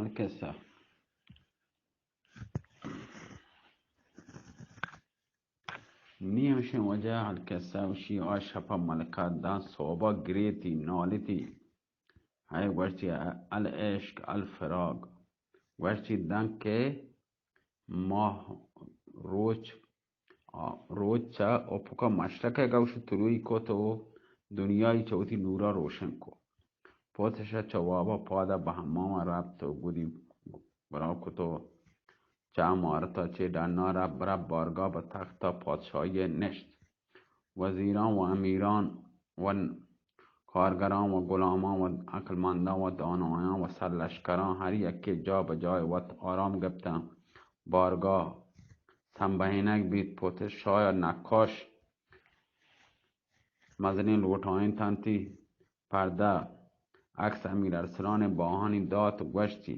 القصہ. نی ہمشیں وجہ القصہ وشی آ شپ ءَ ملکہ داں سوبا گریتی، نالتی. ہے گوشتی العشق الفراق. گوشتی داں کہ ماہ روچ، آ، روچ چہ افق مشرق ءَ گوش تروئی کت و دنیای چہ وتی نورا روشن کو. پوتش چہ وابا پادا بہ حمام رپت و گودی گرا کت و چہ امارتا چہ ڈنا رپت برپت بارگاہ بہ تختا پادشاہی نشت. وزیران و امیران و کارگران و غلامان و عقلمندان و دانایان و سرلشکران ہر یکے جا بہ جای وت آرام گپتن. بارگاہ سمبہینگ بیت. پوتش شاہ نقاش مزنیں لوٹائینتنتی پردہ عکس امیر ارسلان باہانی دات و گوشتی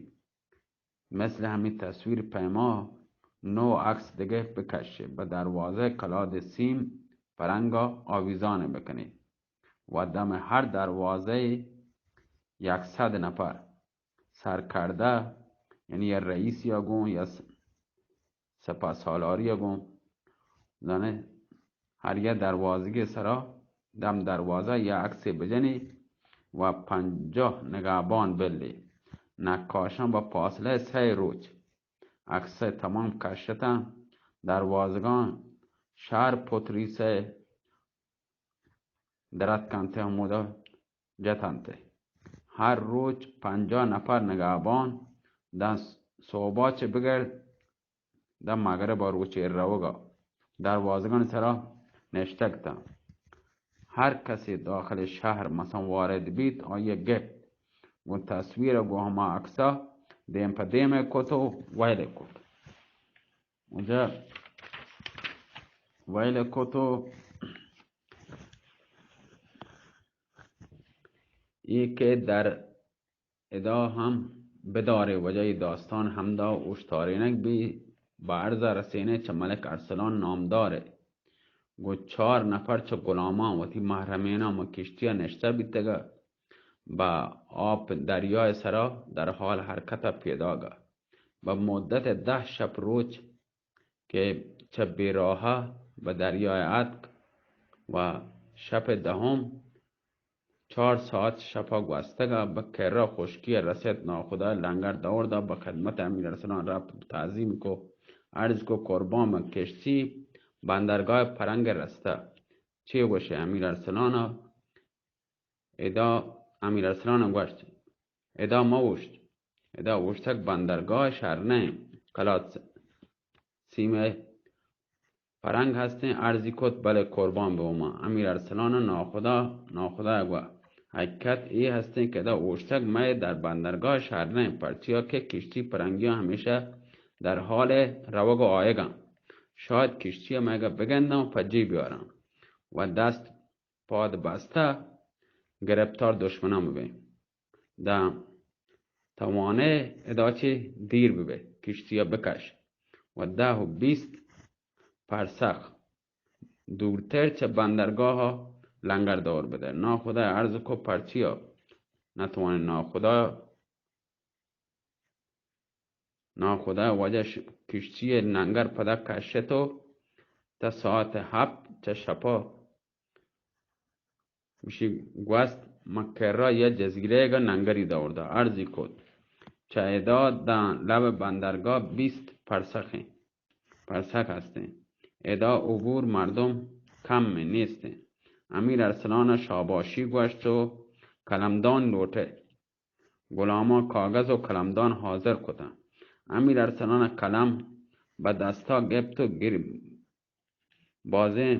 مثل ہمے تصویر پیما نو عکس دگہ بکشے، بہ دروازہ کلاد سیم پرنگا آویزان بکنے و دم ہر دروازہ یکصد نفر سرکردہ، یعنی یا رئیسی گوں یا س-، سپہ سالاری گوں، زانے ہر یک دروازگے سرا دم دروازہ یا عکسے بجنی و پنجاہ نگہبان بلی. نقاشاں بہ فاصلہ سئے روچ عکسے تمام کشتاں. دروازگاں شہر پتریسے درت کنت ہمودا جتنت. ہر روچ پنجاہ نفر نگہبان داں سوبا چہ بگر داں مغرب ءَ روچ ایر روگا دروازگانی سرا نشتگ اتاں. ہر کسے داخل شہر مثلاً وارد بیت، آئی ءَ گپت، گوں تصویر ءَ گوں ہما عکس ءَ دیم پہ دیم ءَ کت و ویل ءَ کت. اونجا ویل ءَ کت و اے کہ در ادا ہم بدارے، وجہ اے داستان ہمدا اوشتارینگ بی، بہ عرض ءَ رسینے چہ ملک ارسلان نامدارے. گوں چار نفر چہ غلامان وتی محرمیناں ماں کشتی ءَ نشتہ بیتگ ءَ بہ آپ دریائے سرا در حال حرکت ءَ پیداگ ءَ. بہ مدت دہ شپ روچ کہ چہ بیراہ ءَ بہ دریائے اتک و شپ دہم چار ساعت شپ ءَ گوستگ ءَ بہ کرا خشکی ءَ رست. ناخدا لنگر دور دا، بہ خدمت امیر ارسلان رپت، تعظیم کو، عرض کو قربان بہ کشتی بندرگاہ پرنگ رستہ. چے گوشے امیر ارسلان ءَ؟ ادا امیر ارسلان ءَ گوشت، ادا مہ اوشت، ادا اوشتگ بندرگاہ شر نہ، کلات سیم ءَ پرنگ ہستیں. عرضی کت، بلے قربان بہ ما. امیر ارسلان ءَ ناخدا، ناخدا ءَ گوا، حقیقت اے ہستیں کہ ادا اوشتگ مئے در بندرگاہ شر نہ، پرچیا کہ کشتی پرنگیاں ہمیشہ در حال روگ و آیگاں. شاید کشتی ءَ مئیگا بگنداں و پجی بیاراں و دست پاد بستہ گرپتار دشمناں ببیں. داں توانئے ادا چہ دیر ببئے، کشتی ءَ بکش و دہ و بیست پرسخ دورتر چہ بندرگاہ ءَ لنگر دور بدئے. ناخدا عرض کو، پرچیا نتوانئے؟ ناخدا ناخدا واجہ ش-، کشتی ءِ لنگر پدا کشت و تا ساعت ہپت چہ شپا گوشی گوست، مکرا یا جزیرہ گا لنگری دور دا. عرضی کت، چہ ادا داں لب بندرگاہ بیست پرسخیں، پرسخ ہستیں. ادا عبور مردم کم نیستیں. امیر ارسلان شاباشی گوشت و قلمدان لوٹے. غلاماں کاغذ و قلمدان حاضر کتاں. امیر ارسلان قلم بہ دستا گپت و گر-، بازیں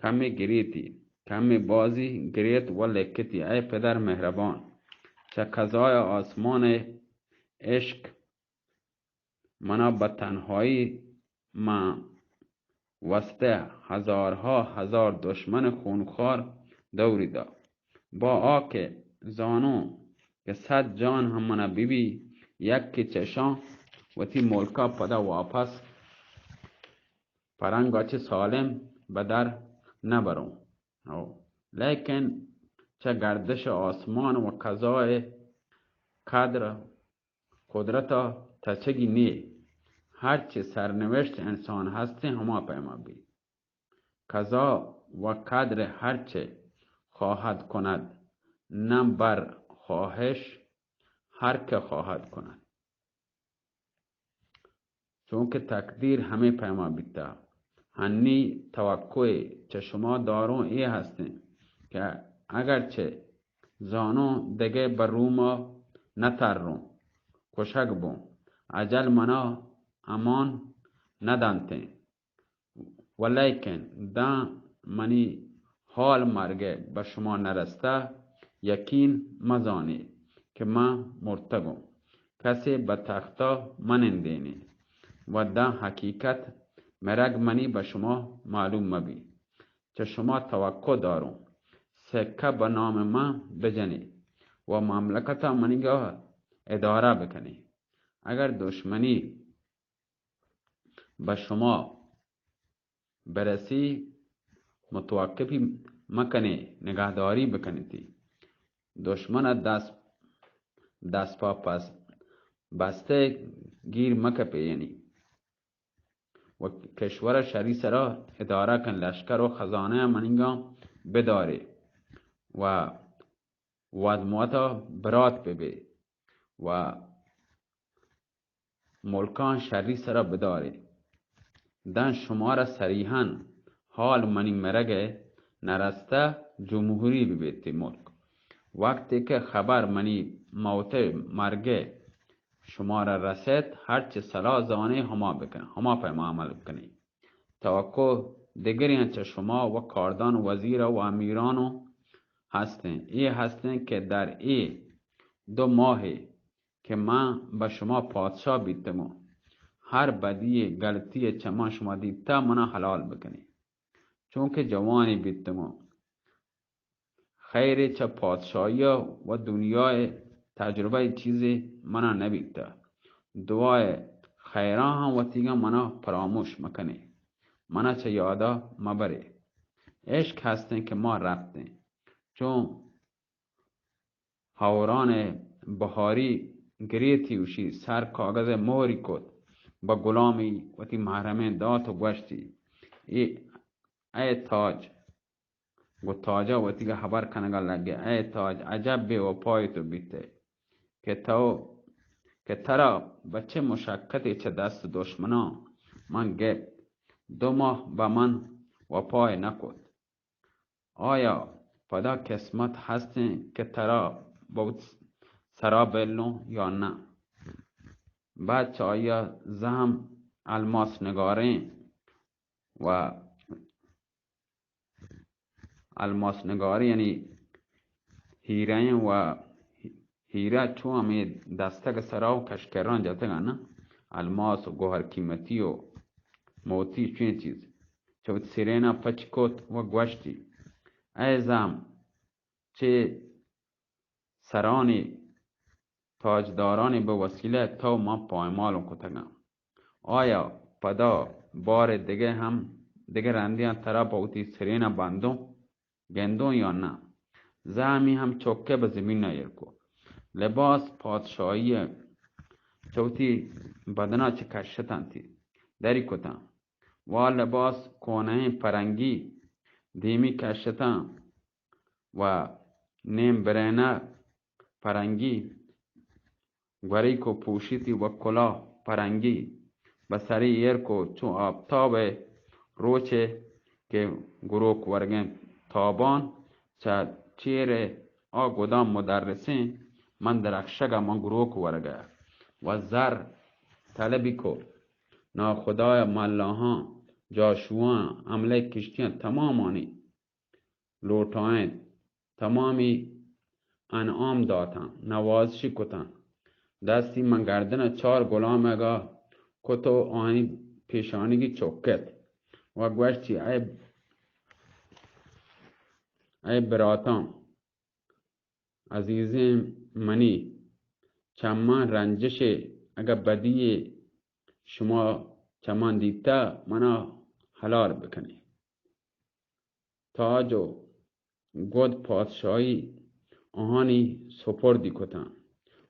کمی گریتی، کمی بازی گریت و لکتی، اے پدر مہربان، چہ قضای آسمان عشق منا بہ تنہائی ماں وستہ ہزارہا ہزار دشمن خونخوار دوری دا. با آ کہ زانوں کہ صد جان ہم منا ببی، یکے چشاں وتی ملکا پدا واپس پرنگا چہ سالم بہ در نہ بروں. او، لیکن چہ گردش آسمان و قضای قدر قدرتا تچگی نیے۔ ہرچے سرنوشت انسان ہستیں ہما پیما بی۔ قضا و قدر ہرچے خواہد کند، نہ بر خواہش ہر کہ خواہد کند۔ چونکہ تقدیر ہمے پیما بیتہ۔ ہنی توقعے چہ شما داروں اے ہستیں کہ اگرچہ زانوں دگہ بہ روما نہ تروں، کشگ بوں، اجل منا امان نہ دنتیں، ولیکن داں منی حال مرگے بہ شما نہ رستہ، یقین مزانے کہ من مرتگوں۔ کسے بہ تختا منندینے و داں حقیقت مرگ منی بہ شما معلوم مبی۔ چہ شما توقع داروں سکہ بہ نام من بجنے و مملکتا منیگا ادارہ بکنے۔ اگر دشمنی بہ شما برسی، متوقفی مکنے، نگہداری بکنیتی۔ دشمن دست، دست پا پس بستے گیر مکپے، یعنی و کشور شری سرا ادارہ کن، لشکر و خزانہ منیگاں بدارے و وت موتا برات ببے و ملکاں شری سرا بدارے۔ داں شمارا صریحاً حال منی مرگ نرستہ جمہوری ببیت ملک۔ وقتی کہ خبر منی موت مرگ شمارا رسیت، ہرچ صلاح زانے ہما بکن، ہما پیما عمل بکنی۔ توقع دگریں چہ شما و کاردان وزیر و امیرانو ہستیں۔ اے ہستیں کہ در اے دو ماہے کہ من بہ شما پادشاہ بیتگوں، ہر بدی ء گلتی ء چہ من شما دیتہ منا حلال بکنی، چونکہ جوانی بیتگوں۔ خیرے چہ پادشاہی ء و دنیا ء تجربہ ء چیزے منا نہ بیتہ۔ دعا ء خیراں ہم وتیگاں منا پراموش مکنے، منا چہ یادا مبرے۔ عشق ہستیں کہ ما رپتیں، چون ہوران ء بہاری گریتی، اوشی سر کاغذ ء مہری کت، بہ غلامی وتی محرمیں دات و گوشتی، اے، اے تاج، گوں تاجا وتیگا ہبر کنگا لگے، اے تاج، عجب بے وفائے تو بیتے کہ تو، کہ ترا بہ چہ مشقتے چہ دست دشمناں من گپت، دو ماہ بہ من وفائے نہ کت۔ آیا پدا قسمت ہستیں کہ ترا بہ وت سرا بلوں یا نہ؟ بعد چہ آیا زہم الماس نگاریں و الماس نگاریں یعنی ہیرہ ایں و ہیرہ چو ہمے دستگ سرا و کشکراں جتگاں نہ، الماس و گوہر قیمتی و موتی چوئیں چیز چہ وتی سرینا پچ کت و گوشتی، اے زام، چے سرانی تاجدارانی بہ وسیلہ تو من پائمالوں کتگاں۔ آیا پدا بار دگہ ہم دگہ رندیاں ترا پہ وتی سرینا بندوں گندوں یا نہ؟ زہمی ہم چکے بہ زمینا ایر کو۔ لباس پادشاہی چہ وتی بدنا چہ کشتنتی، دری کتاں۔ وا لباس کونہیں پرنگی دیمی کشتاں و نیم برینہ پرنگی گوریکو پوشیتی و کلاہ پرنگی بہ سری ایر کو۔ چو آپتاب ء روچے کہ گروک ورگیں تابان چہ چیر ء آ گدام مدرسیں من درخشگ ء من گروک ورگ ء و زر طلبی کو۔ ناخدایا ملاہاں، جاشواں، عملہ کشتیاں تمامانی لوٹائینت، تمامی انعام داتاں، نوازشی کتاں۔ دستی من گردن چار غلامگا کت و آنی پیشانگی چکت و گوشتی، اے، اے براتاں، عزیزیں منی، چماں رنجشے اگہ بدیے شما چماں دیتہ منا حلال بکنی۔ تاج و گد پادشاہی آہانی سپردی کتاں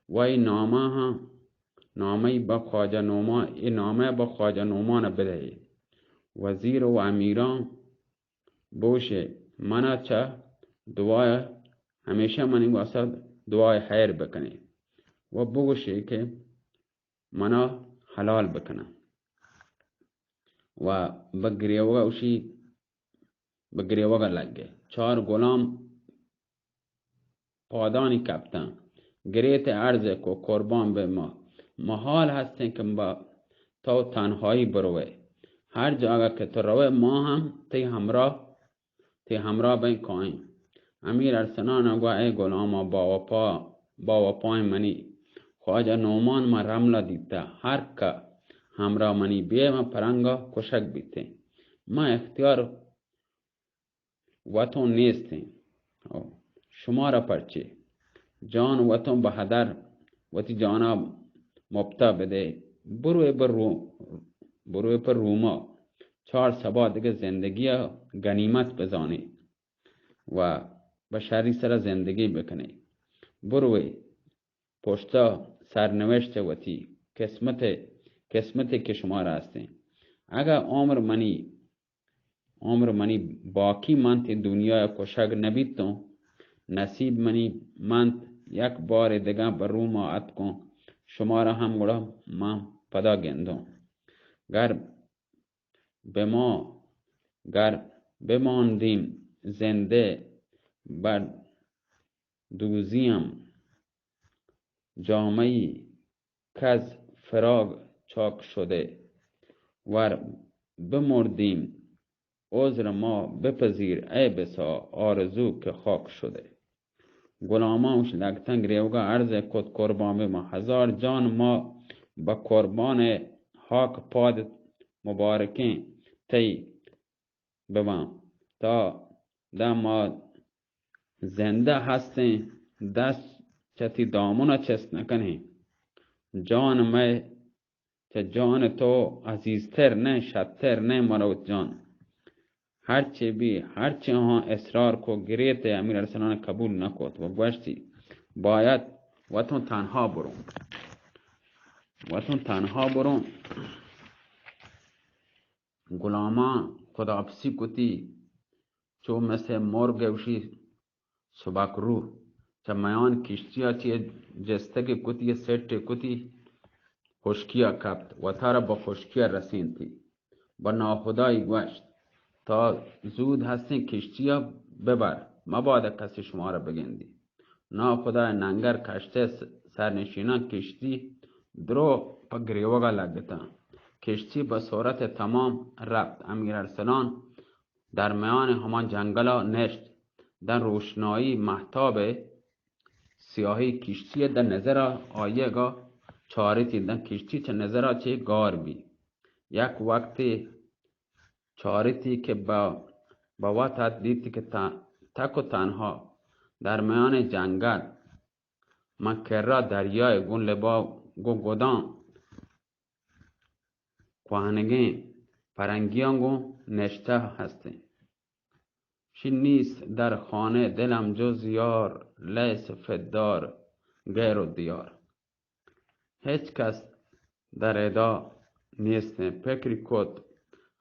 و اے نامہ ہاں نامہ ای با خواجہ نعمان، اے نامہ با خواجہ نعمان بدہے۔ وزیر و امیران بوشے، منا چہ دعا، ہمیشہ منی واسطہ دعای خیر بکنے و بگوشے کہ منا حلال بکنن۔ و بہ گریوگا اوشی، بہ گریوگا لگے۔ چار غلام پادانی کپتن۔ گریت عرض کو، قربان بہ ما، محال ہستیں کہ با تو تنہائی بروے۔ ہر جاگہ کہ تو روے، ما ہم تئی ہمراہ، تئی ہمراہ بیں کائیں۔ امیر ارسلان گوا، اے غلاما باوپا، باوپائیں منی خواجہ نعمان ما رملا دیتا، ہر کہ ہمراہ منی بے، ما پرنگا کشگ بیتیں۔ ما اختیار وتون نیستیں۔ او، شمارا پرچے؟ جان وتون بہ ہدر وتی جانا مپتا بدے۔ بروے بہ رو-، بروے پہ روما، چار سبا دگہ زندگیا غنیمت بزانے و بہ شری سرا زندگی بکنے۔ بروے پشتا سرنوشت وتی قسمت، قسمتے کہ شمارا ہستیں۔ اگہ عمر منی عمر منی باقی منت، اے دنیا کشگ نہ بیتوں، نصیب منی منت، یک بار دگہ بہ روما اتکوں، شمارا ہم گڑا من پدا گندوں۔ گر بما، گر بماندیم زندہ، بر دوزیم جامعی کز فراق چاک شده، ور بمردیم عذر ما بپذیر، ای بسا آرزو که خاک شده۔ غلامان اوش لگتن گریوگا عرض کت، قربان بہ ما، ہزار جان ما بہ قربان، ہاک پاد مبارکیں تئی بباں، تا داں ما زندہ ہستیں، دست چہ تئی دامنا چست نکنیں۔ جان مئے چہ جان تو عزیزتر نہ، شتر نہ مروت جان۔ ہرچے بی، ہرچے آہاں اصرار کو، گریت امیر ارسلان قبول نہ کت و گوشتی، باید وتوں تنہا بروں، وتوں تنہا بروں۔ غلاماں خداپسی کتی، چو مثل مرگ اوشی سبک روح، چہ میان کشتیا چی جستگی کتی، سٹے کتی، خشکیا کپت، وتارا بہ خشکیا رسینتی۔ بہ ناخدائی گوشت، تا زود ہستیں کشتیا ببر، مبادا کسی شمارا بگندی۔ ناخدائے ننگر کشتئے س-، سرنشیناں کشتی درو پہ گریوگا لگتاں۔ کشتی بہ سرعت تمام رپت۔ امیر ارسلان در میان ہما جنگلا نشت۔ داں روشنائی مہتابئے سیاہی کشتیئے داں نظرا آیگا چارتی، داں کشتی چہ نظرا چہ گار بی۔ یک وقتے چارتی کہ بہ، بہ وت ات، دیتی کہ تن-، تک و تنہا در میان جنگل، من کرا دریائے گوں لبا، گوں گداں کوہنگیں پرنگیاں گوں نشتہ ہستیں۔ شی نیست در خانه دلم جز یار، لیس فی الدار غیر الدیار۔ ہچ کس در ادا نیستیں۔ پکری کت،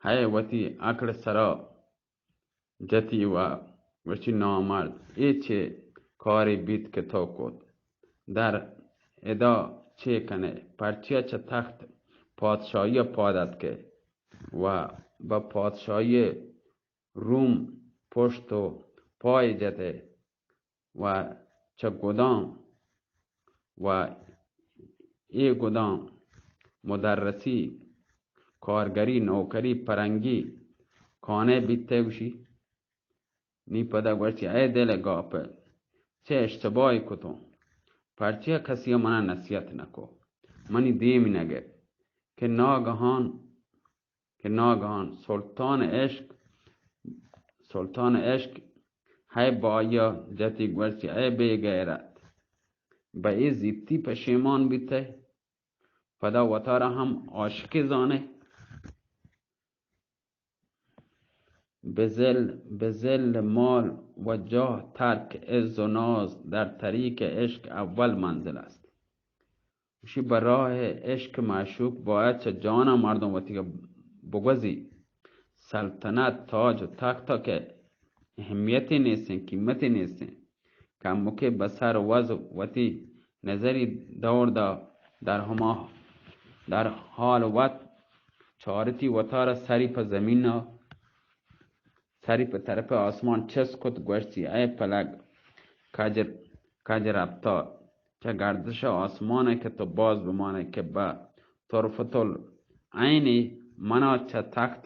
ہئے وتی عقل سرا جتی و گوشتی، نامرد، اے چے کارے بیت کہ تو کت؟ در ادا چے کنئے؟ پرچیا چہ تخت پادشاہیا پاد اتکئے و بہ پادشاہی روم پشت و پائے جتئے؟ و چہ گداں و اے گداں مدرسی، کارگری، نوکری، پرنگی، کانئے بیتئے گوشی۔ نی پدا گوشتی، اے دل گاپل، چہ اشتباہی کتوں؟ پرچیا کسی منا نصیحت نکو؟ منی دیم نگپت کہ ناگہان کہ ناگہان سلطان عشق، سلطان عشق ہئے بہ آئیا جتی گوشتی، اے بے غیرت، بہ اے زیتی پشیمان بیتئے؟ پدا وتارا ہم عاشقے زانئے؟ به ذل، به ذل مال و جاه ترک عز و ناز، در طریق عشق اول منزل است۔ گوشی، بہ راہ عشق معشوق باید چہ جانا مردم وتیگا بگوزی۔ سلطنت، تاج و تختا کہ اہمیتی نیستیں، قیمتی نیستیں۔ کمکے بہ سر وز وتی نظری دور دا، در ہما، در حال وت چارتی وتارا سری پہ زمینا، سری پہ طرف آسمان چست کت، گوشتی، اے فلک، کج، کج رفتار، چہ گردش آسمان کہ تو باز بمانے کہ بہ طرفت العینی منا چہ تخت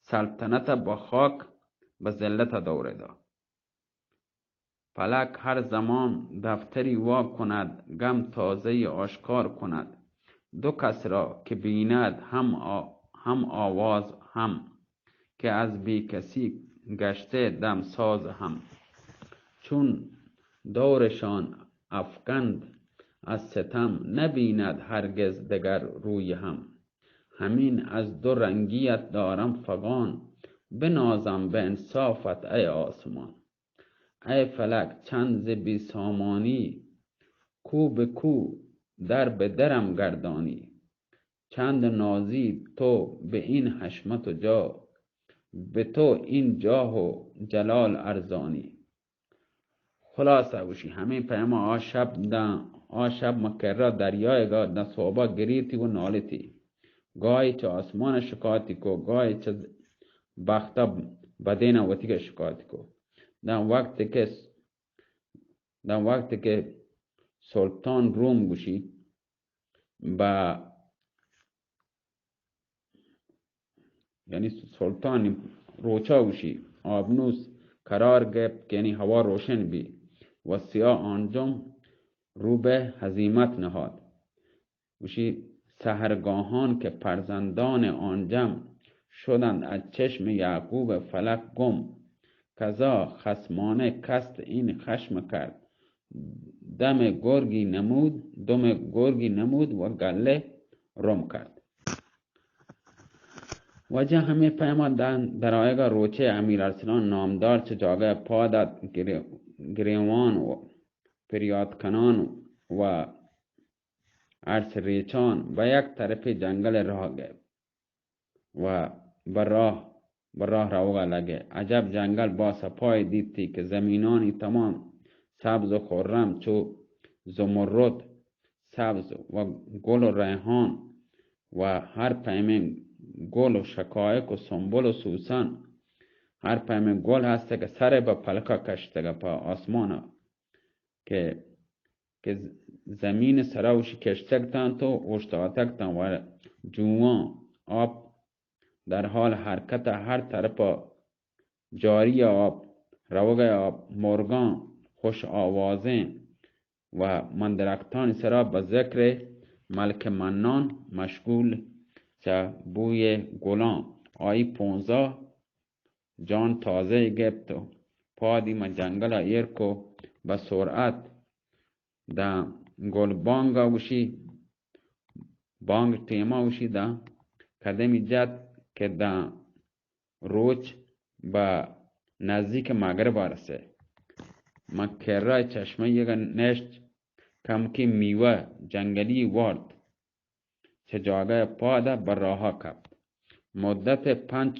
سلطنت بہ خاک، بہ ذلت دور دا۔ فلک ہر زمان دفتری وا کند، گم تازہ آشکار کند۔ دو کس را کہ بیند ہم آ-، ہم آواز ہم، کہ از بی کسی گشتہ دمساز ہم۔ چون دورشان افکند از ستم، نبیند ہرگز دگر روی ہم۔ ہمین از دو رنگیت دارم فغان، بنازم بہ انصافت اے آسمان۔ اے فلک، چند ز بی سامانی، کو بہ کو، در بہ درم گردانی۔ چند نازی تو بہ این حشمت و جا، بہ تو این جاہ و جلال ارزانی۔ خلاصہ گوشی، ہمے پیما آ شپ داں، آ شپ ما کرا دریائے گا داں سوبا گریتی و نالتی۔ گاہی چہ آسمان شکایتی کو، گاہی چہ بختا بدینا وتیگا شکایتی کو۔ داں وقت کہ، داں وقت کہ سلطان روم گوشی، با، یعنی سلطان روچا گوشی، آبنوس قرار گپت کہ یعنی ہوا روشن بی و سیاہ آنجم رو بہ ہزیمت نہاد۔ گوشی، سحرگاہان که فرزندان آن جم، شدند از چشم یعقوب فلک گم. قضا خصمانه کست این خشم کرد، دم گرگی نمود، دم گرگی نمود و گله رم کرد. واجہ ہمے پیما داں درآیگا روچے امیر ارسلان نامدار چہ جاگہ پاد ات، گری-، گریوان و پریات کنان و ارس ریچان بہ یک طرفے جنگل ء راہ گپت و بہ راہ، بہ راہ روگا لگت. عجب جنگل با صفائے دیتی کہ زمینانی تمام سبز و خرم چو زمرد، سبز و گل و ریحان و ہر پیمیں گل و شقایق و سنبل و سوسن، ہر پیمیں گل ہست کہ سر بہ پلکا کشتگ پہ آسمانا کہ، کہ زمین سرا اوشی کشتگ تاں تو اوشتاتگ تاں و جوان آپ در حال حرکت ہر طرفا جاری آپ، روگ آپ، مرگاں خوش آوازیں و من درختانی سرا بہ ذکر ملک منان مشغول چہ بوی گلاں آئی پونزا جان تازہ گپت و پادی من جنگل ء ایر کو بہ سرعت داں گل بانگ ء گوشی، بانگ ٹیما گوشی داں قدمی جت کہ داں روچ بہ نزدیک مغرب ء رسے. من کرا چشمہ یگا نشت، کمکی میوہ جنگلی وارت. چہ جاگہ پاد ء بہ راہ ء کپت. مدت ء پنچ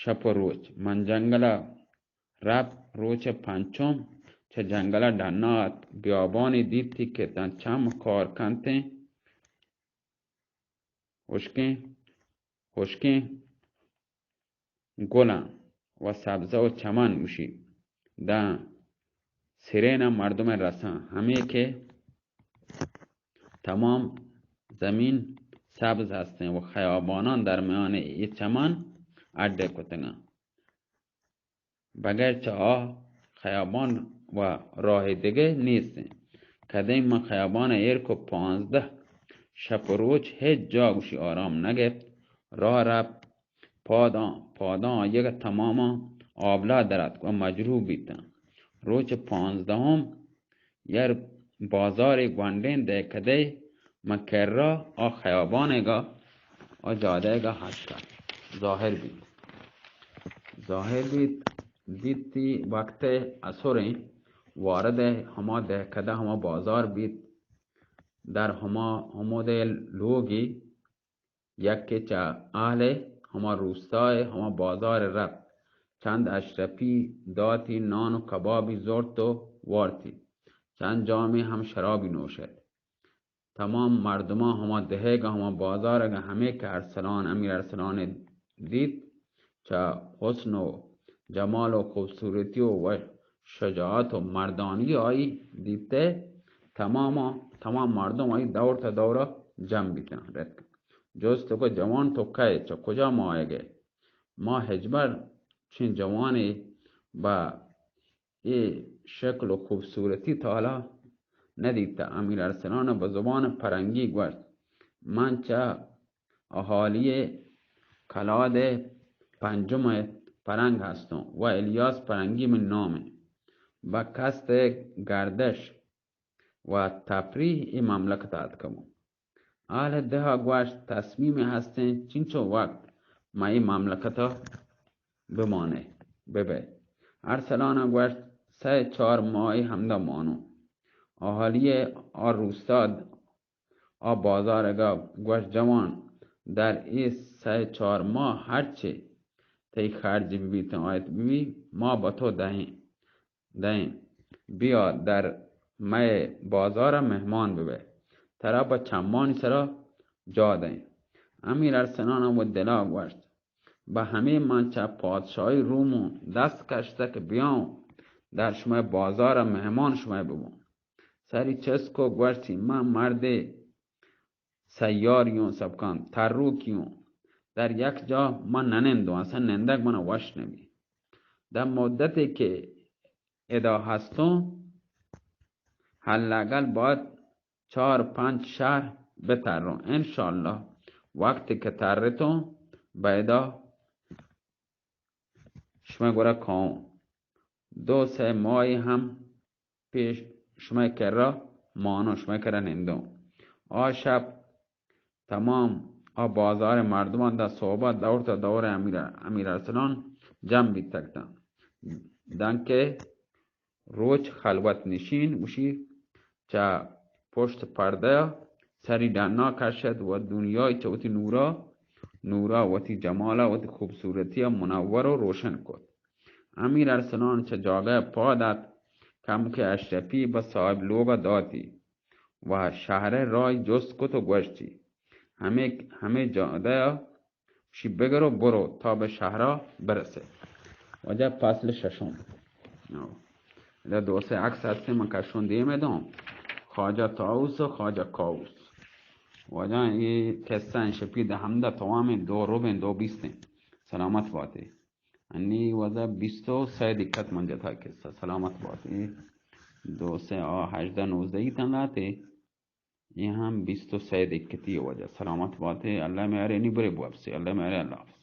شپ و روچ من جنگل ء رپت. روچ ء پنچم چہ جنگل ء ڈنا ات. بیابانے دیتی کہ داں چم کار کنتیں. ہشکیں، ہشکیں گلاں و سبزہ و چمن گوشی داں سرین ء مردم ء رساں، ہمے کہ تمام زمین سبز ہستیں و خیاباناں درمیان اے چمن اڈ کتگاں. بغیر چہ آ خیابان و راہ دگہ نیستیں. کدیں من خیابان ء ایر کو پانزدہ شپ و روچ ہچ جا گوشی آرام نہ گپت. راہ رپت، پاداں، پاداں آیگ ء تماماں آبلہ در اتک و مجروح بیتاں. روچ پانزدہم یر بازارے گونڈیں دہکدے من کرا آ خیابانگا، آ جادہگا ہشکا ظاہر بیت. ظاہر بیت، دیتی وقت عصریں، وارد ہما دہکدہ ہما بازار بیت. در ہما ہمودے لوگی یکے چہ اہل ہما روستائے ہما بازار رفت، چند اشرپی داتی، نان و کبابی زرت و وارتی، چند جامی ہم شرابی نوشت۔ تمام مردمان ہما دہیگ ء ہما بازارگ ء ہمے کہ ارسلان، امیر ارسلان ء دیت، چہ حسن و جمال و خوبصورتی و شجاعت و مردانگی آئی دیتے، تمام، تمام مردم آئی دور تا دورا جمع بیتن رتکن۔ جست کو جوان تو کئے، چہ کجا ما آئے گئے؟ ما ہچبر چین جوانے با اے شکل و خوبصورتی تا حالا ندیتہ۔ امیر ارسلان بہ زبان پرنگی گوشت، من چہ اہالی کلاد پنجم پرنگ ہستوں و الیاس پرنگی من نام انت۔ بہ قصد گردش و تفریح اے مملکت آتکگوں۔ اہل دہ ء گوشت، تصمیم ہستیں چنچو وقت مئے مملکت ء بمانے، ببئے۔ ارسلان ء گوشت، سئے چار ماہے ہمدا مانوں۔ اہالی ء آ روستا آ بازارگ ء گوشت، جوان، در اے سئے چار ماہ ہرچے تئی خرج ببیت، آیت ببی، ما بہ تو دئیں۔ دئیں۔ بیا در مئے بازار ء مہمان ببئے۔ ترا پہ چمانی سرا جاہ دئیں۔ امیر ارسلان ء وت دل ء گوشت، بہ ہمے من چہ پادشاہی روموں دست کشتہ کہ بیاؤں در شمئے بازار ء مہمان شمئے ببوں۔ سری چست کو گوشتی، من مردے سیاری اوں، سبکان تروکی اوں۔ در یک جا من ننندوں، اصلاً نندگ من وش نبی۔ در مدتی کہ ادا ہستوں، حداقل باید چار پنچ شہر بتروں۔ انشاءاللہ وقتی کہ ترتوں، بیدا شمئے گورا کاؤں۔ دو سئے ماہی ہم پیش شمئے کرا مانوں، شمئے کرا نندوں۔ آ شپ تمام آ بازار مردمان دا صحبہ دور تا دور امیر، امیر ارسلان جمع بیتگ تاں۔ دانکہ روچ خلوت نشین گوشی چہ پشت پردہ سری ڈنا کشت و دنیای چہ وتی نورا، نورا وتی جمالا، وتی خوبصورتیا منور و روشن کت۔ امیر ارسلان چہ جاگہ پاد ات، کمکے اشرپی بہ صاحب لوگا داتی و شہر راہی جست کت و گوشتی، ہمے، ہمے جادہ شی بگر و برو تا بہ شہرا برسے۔ واجہ فصل ششم۔ ادا دو سئے عکس ہستیں، من کشون دیم دوں۔ خواجہ طاووس و خواجہ کاووس۔ واجہ اے قصہ انشپی دہ ہمدا توامیں دو ربیں دو بیستیں۔ سلامت باتے۔ انی وزا بیست و سئے دقت من جتا قصہ۔ سلامت باتے۔ دو سئے آ ہژدہ نوزدہ تن لاتے۔ اے ہم بیست و سئے دقتی واجہ۔ سلامت باتے، اللہ میارے، نی برے بوپسے، اللہ میارے، اللہ حافظ۔